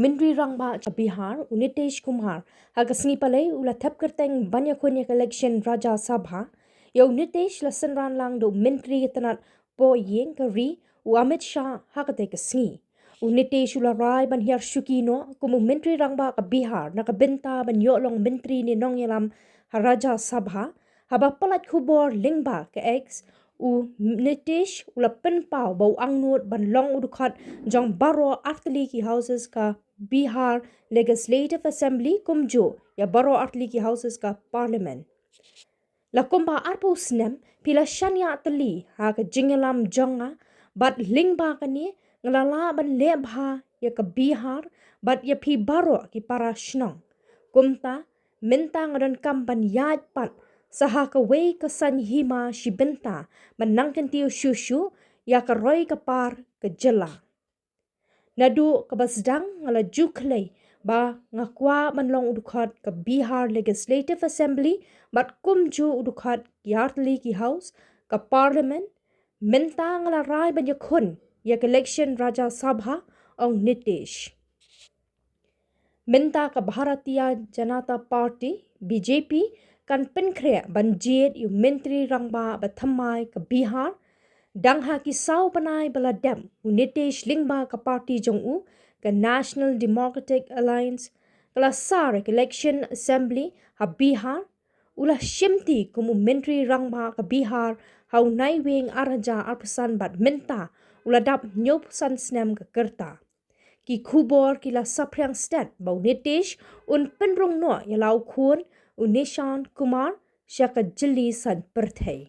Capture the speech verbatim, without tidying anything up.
Myntri Rangbah ka Bihar, u Nitish Kumar, ha ka sngi Palei u la thep kyrteng ban ïakhun ïa ka election Rajya Sabha. Ïa u Nitish la synran lang da u Myntri ka tnat poh ïing ka ri, u Amit Shah, ha katei ka sngi. U Nitish u la rai ban hiar shuki noh kum u Myntri Rangbah ka Bihar na ka bynta ban ïoh long Myntri ne nongïalam ha Rajya Sabha. Haba pyllait khubor lyngba ka X, u Nitish u la pynpaw ba u angnud ban long u dkhot jong baroh artylli ki houses ka Bihar Legislative Assembly kumjuh ïa baroh artylli ki houses ka Parliament. La kumba arphew snem phi la shaniah tylli ha ka jingïalam jong nga, bad lyngba kane nga la lah ban leh bha ïa ka Bihar bad ïa phi baroh ki para shnong. Kumta mynta nga donkam ban ïaid pat sa ha kawei ka saiñ hima shi bynta ban nang kyntiew shuh shuh ïa ka roi ka par ka jylla. Naduh kaba sdang nga la ju khlei ba nga kwah ban long u dkhot ka Bihar Legislative Assembly bad kumjuh u dkhot ki artylli ki house ka Parliament. Mynta nga la rai ban ïakhun ïa ka election Rajya Sabha, ong Nitish. Mynta ka Bharatiya Janata Party, B J P, kan pynkhreh ban jied ïa u Myntri Rangbah ba thymmai ka Bihar. Dang ha ki saw bnai ba la dep, u Nitish lyngba ka party jong u, ka National Democratic Alliance, ka la sar ïa ka election assembly ha Bihar. U la shimti kum u Myntri Rangbah ka Bihar ha u Naiwieng ar hajar arphew san bad mynta u la dap hynñiewphew san snem ka rta. Ki khubor ki la saphriang stet ba u Nitish un pynrung noh ïa la u khun, u Nishant Kumar, sha ka jylli saiñ pyrthei.